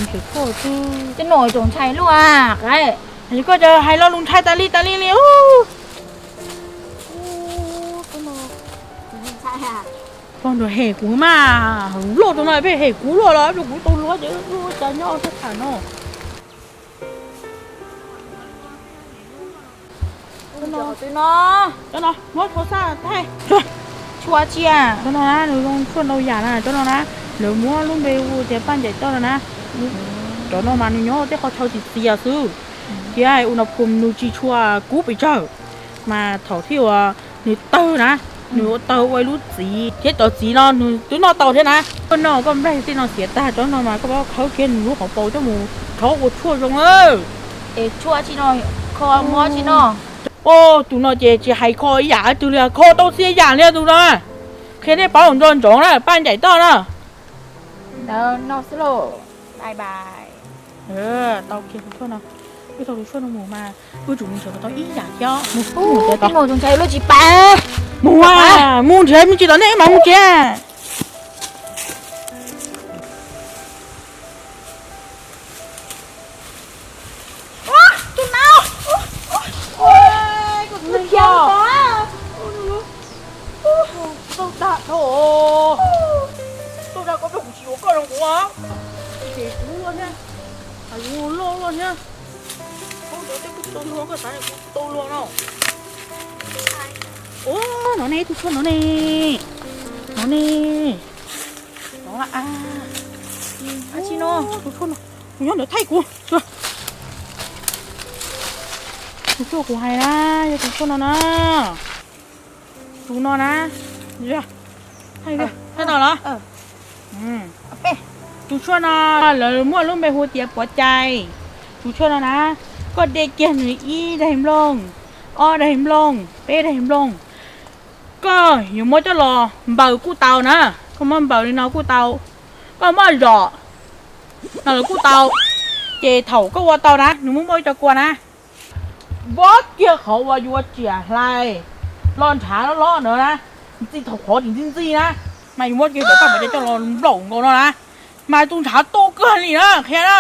Tej no tseem ntshai luaj. Koj hais lo lus ntshai tas li tas li li. Pog nrog hem kuv mas, loj rau no pheej hem kuv luaj los rau kuv tau luag ces luag cas nyob sab tham no. Cov no, muab rau sab thaij. Tshuaj tsi a? Cov no na nws zoo tshuaj ntau yam na, cov no na lawv muab lub npe hu tias paj ncaim toj no na. Cov no mas nws nyob tej qhov chaw txias txias xwb, thiab ua no phum nws tsis tshua kub pes tsawg. Mas thaum thiab uas nws tawg na, nws ua tawg ua ib lub txiv thiab cov txiv no nws twb noj tau thiab na. Koj noj koj nplaig tej no xiav tag, cov no mas koj pab khawb kiag nws lub hauv paus coj mus rhaub ua tshuaj zoo. Es tshuaj tsi no, kho muab tsi no. Tus no ces tsis hais kho ib yam twg li, kho tau txhia yam li tus no. Qhia nej paub ntsoov ntsoov na, paj ncaim toj na. Ntawd no xwb lauj. Bye bye. Tau kiag tus tshuaj no, wb tau tus tshuaj no mus mas wb tsum mus nrhiav kom tau ib yam thiab. Mus, mus nrhiav kom tau. Mus nrhiav me ntsis tom nej mas mus nrhiav. Tus no, koj tus neeg ko, tau dag dhau, tau dag koj, kuv tsis yuav koj zoo kuv, ces kuv luaj thiab, yus loj luaj thiab, koj tsis tau luag, koj xav kuv tsis tau luag no. Ua, no ne, tus tshuaj no ne, no ne, no a, a tsis no, tus tshuaj no, kuv nyob ntawm thaij kuv, tus tshuaj kuv hais na, yog tus tshuaj no na, tus no na, thaij tau los? Tus tshuaj no lawv muaj lub npe hu tias puav cai. Tus tshuaj no na, koj de kiag nws ib daim nplooj, ob daim nplooj, peb daim nplooj, koj yuav muab coj los npaws kuj tau na. Koj muab npaws li no kuj tau, koj muab zom no los kuj tau. Ces thaum koj ua tau na, nws muaj muaj ib co kua na, npog kiag qhov uas yuav tsiam hlais los ntshav loj loj ntawd na, ntxi thaum qhov tim ntxi ntxi na, mas yuav muab kiag cov paj puav cai coj los nplaum nkaus no na, mas tus ntshav tu kawg li na, qhia na.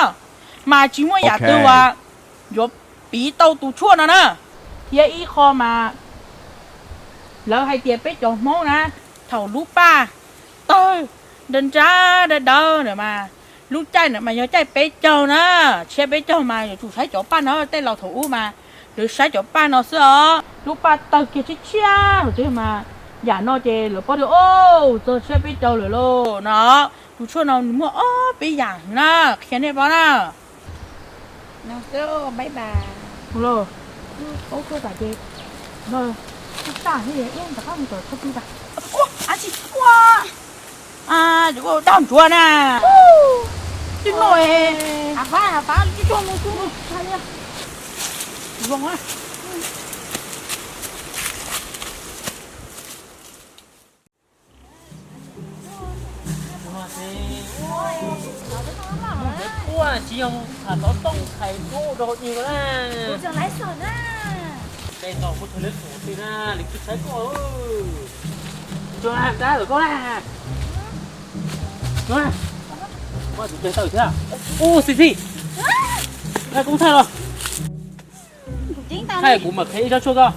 Mas tsis muaj yam twg uas yuav piv tau tus tshuaj no na. Thiab ib qho mas lawv hais tias peb cov Hmoob na, thaum lub paj tawg nra nra dawb dawb na mas, lub caij na mas yog caij peb caug na, tshiab peb caug mas yuav tsum saib cov paj no. Tej laus thaum ub mas lawv saib cov paj no xwb os. Lub paj tawg kiag tshiab tshiab lawm tiag mas, yam no ces lawv paub tias, o, txog tshiab peb caug lawm lauj no. Tus tshuaj no nws muaj ob peb yam na, qhia nej paub na. Ab tsi, ua, dag ntsuav na. Tib no, av, av, tib tsuag mus tsuag mus. Zoo a. Ua tsis yog tham tov tooj thais ub rau hauv nyuag ko na. Tej no kuv thov leb xum ti na, li kuv saib koj. Tsuag dab lawm koj na. Tsuag na. Koj tus ceg tawm thiab. Ub xi xi. Thaij koob thaij los. Thaij kuv mam qhia ib tsob tshuaj koj.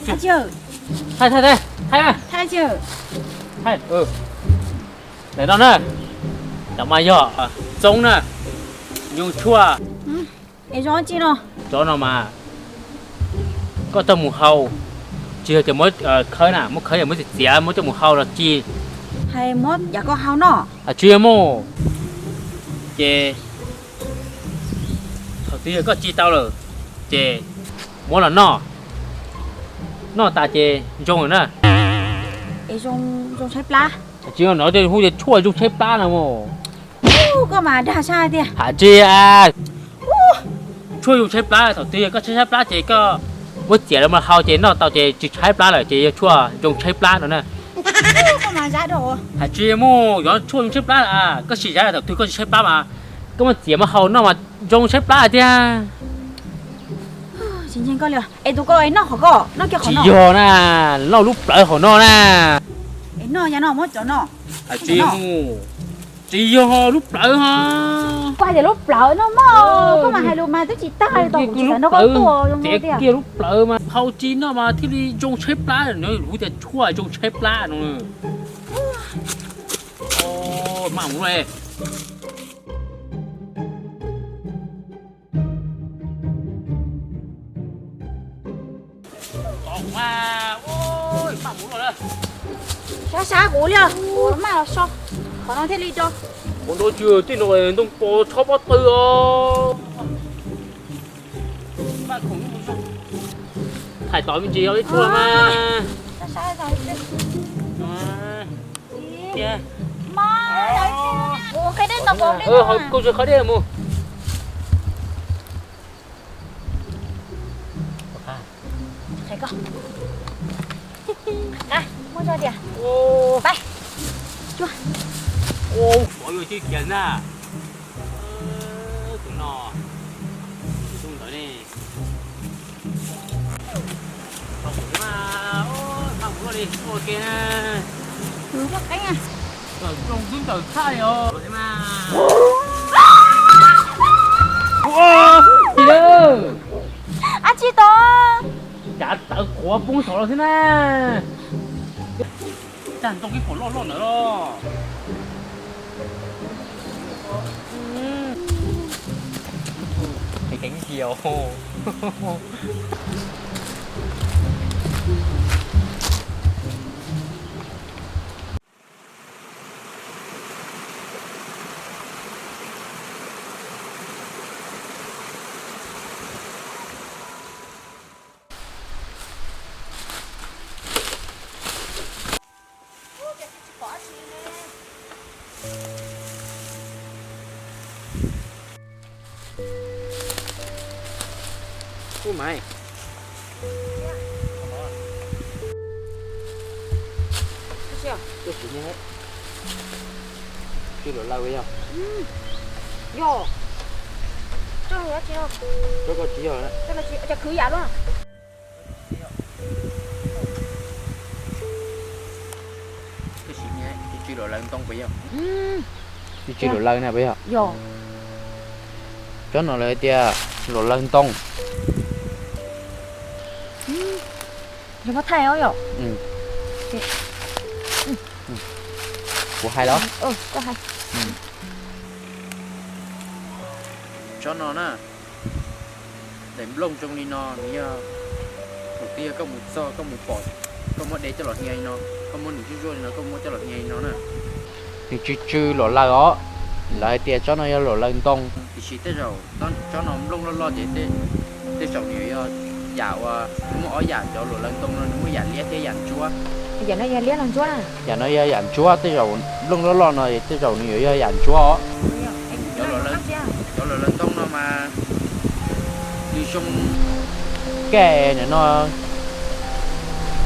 Thaij, thaij, thaij, thaij. Thaij, thaij, thaij no na. Cov mas yog txoob na, nyuj tshuaj. Es zoo tsi no? Cov no mas koj coj mus hau, tsis yog tias muab khawb na, muab khawb yog muab txiav txiav muab coj mus hau los tsis. Hais muab yam koj hau noj. Tsis muaj. Ces thaum twg koj tsis tau lawm, ces muab los noj, noj tas ces zoo lawm na. Es zoo, zoo tshaib plab. Tsis yog no hu tias tshuaj zoo tshaib plab no mas. Koj mas dag sab tiag. Has tsis a. Tshuaj zoo tshaib plab, thaum twg koj tshaib tshaib plab ces koj muab txiav los hau ces noj tau ces tsis tshaib plab lawm ces yog tshuaj zoo tshaib plab no na. Has tsis muaj, yog tshuaj zoo tshaib plab, koj sim zam thaum twg koj tsis tshaib plab mas koj muab txiav muab hau noj mas zoo tshaib plab tiag. Tsis ntseeg koj li. Es tus ko noj qhov ko, noj kiag qhov no. Tsis yog na, noj lub plawv hauv no na. Es noj yam no muab cov no. Has tsis muaj. Tsis yog lub plawv ho. Koj hais tias lub plawv no mog, koj mas hais lus mas twb tsis tag li, tau kuv tsis xav nrog koj tuaj zoo no tiag. Kiag lub plawv mas hau tsis no mas thiaj li zoo tshaib plab no, lub tias tshuaj zoo tshaib plab no. Maj mus lawm. Sab sab kuv li, kuv maj los so, qhov no thiaj li do. Kuv nrau tsw tej no ntoo pos tshob pob tw os. Thaij tau me ntsis yog ib tshuaj mas. Hauv koj tsis qhov dej mus. Qhia koj. Muab tso tias. Pais. Cua. Xyov yuav cib kiag na. Tus no, tus ntawd ne. Ua ke na. Zoo xwb ntawm tshaj os. Ab tsi tod. Cav tawv qhuav poob saud los xwb na. Tag ntoo ib qho loj loj ntawd los. Keev cia. Ub maiv. Tuaj tsis nyob. Tsw luam laws yog. Yog. Coj dab tsi no? Coj koj tsis yog. Coj no tsis, cov khwv yam luaj. Tab sis nyob tsw luam laws ntoo puas yog? Tsw luam laws na puas yog? Yog. Tsob no lawv tias luam laws ntoo. Yog muab thaij os yom? Kuv hais los? Tsob no na, daim nplooj zoo li no nws yog, thaum twg yog koj mus txog koj mus pom, koj muab de coj los hnia li no, koj muab nws zuj zuaj li no koj muab coj los hnia li no na. Nws tsw tsw luam laws os, lawv hais tias tsob no yog luam laws ntoo. Tiam sis tej zaum tsob no nplooj loj loj ces tej zaum nws yog yam uas nws muaj ob yam, cov luam laws ntoo no nws muaj yam liab thiab yam ntsuab. Yam no yog liab los ntsuab? Yam no yog yam ntsuab, tej zaum nplooj loj loj no tej zaum nws yuav yog yam ntsuab os. Cov luam laws ntoo no mas nws zoo. Kaj no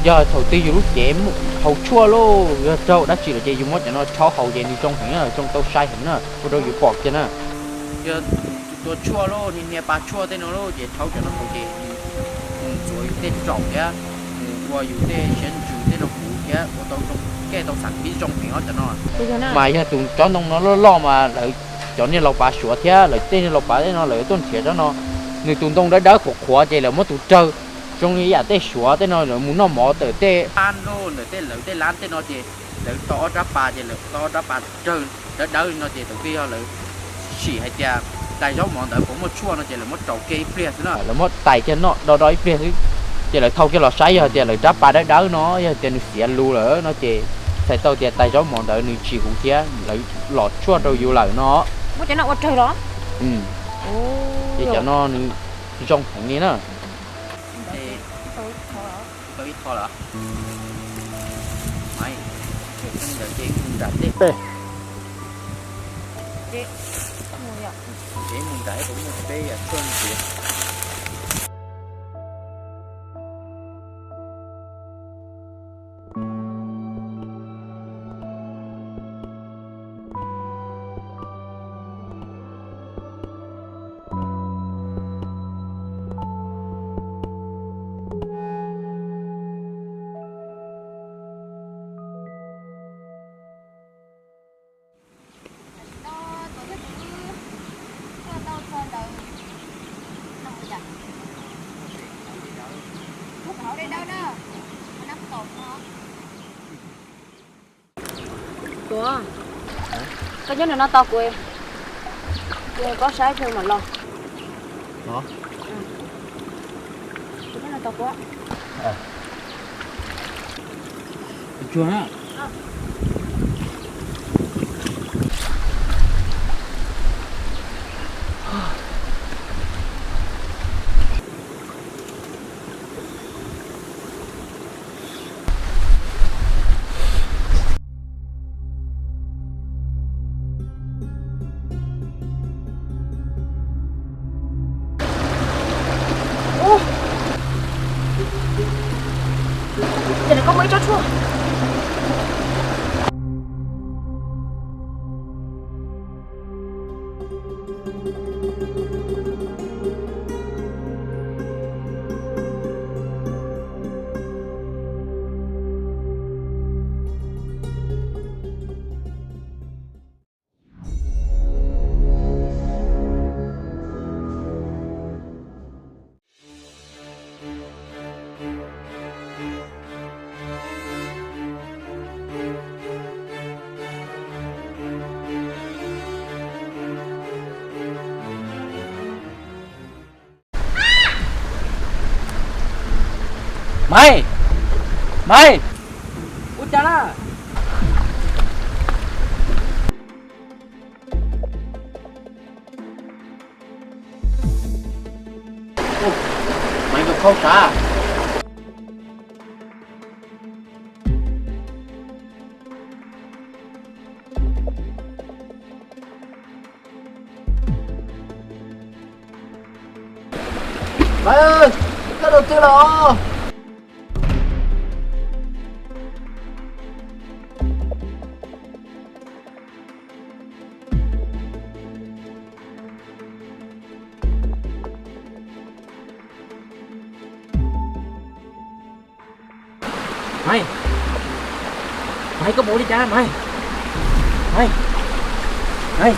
yog thaum twg yus lub cev haus tshuaj lauj, yog raug dab tsi lawm ces yus muab cov no rhaub haus ces nws zoo heev na, zoo tau sai heev na, ua rau yus pom kiag na. Yog tus tua tshuaj lauj, niag hnia pa tshuaj tej no lauj ces rhaub cov no haus ces mus ntxuav yus tej raum thiab mus ua yus tej siab ntsws tej no huv thiab ua tau zoo, kaj tau xam pib zoo heev os cov no. Mas yog tus tsob ntoo no loj loj mas lawv cov niag laus pav Suav thiab lawv tej niag laus pav tej no lawv tuaj nrhiav tsob no, nws tus ntoo dawb dawb qhuav qhuav ces lawv muab tus rawg zoo li yam tej Suav tej no lawv mus noj mov tawm tej lab lauj, ntawm tej lawv tej lab tej no ces lawv tau ob rab pas ces lawv tau ob rab pas rawg dawb dawb li no ces thaum twg yog lawv sim hais tias tais zaub mov ntawd puas muaj tshuaj no ces lawv muab rau kiag ib pliag xwb na, lawv muab tais kiag noj do do ib pliag xwb. Ces lawv thau kiag los saib yog tias lawv rab pas dawb dawb no yog tias nws xiav lus lawm no ces txhais tau tias tais zaub mov ntawd nws tsis huv thiab lawv los tshuaj rau yus lawm no. Muab cov no ua rawg los? Ces cov no nws zoo heev li na. Tau ib qho lawm. Maiv, ntawd ces mus nram tej. Ces mus nram eb puas muaj peb yam tshuaj ntxiv. Tuav, koj nyob nram no tos kuv, kuv mus saib peb mam los. Koj nyob no tos kuv. Ua, ces nws koj muaj ib tsob tshuaj. Maiv, Maiv, ua cas na? Maiv, koj khaub sav. Maiv, koj rau twg lawm? Maiv, Maiv, koj mus ua li cas Maiv? Maiv, Maiv,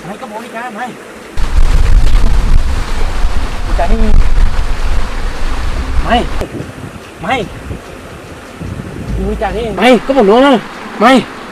Maiv, koj mus ua li cas Maiv? Ua cas ne? Maiv, Maiv, ua li cas ne Maiv? Koj mus nuav na Maiv.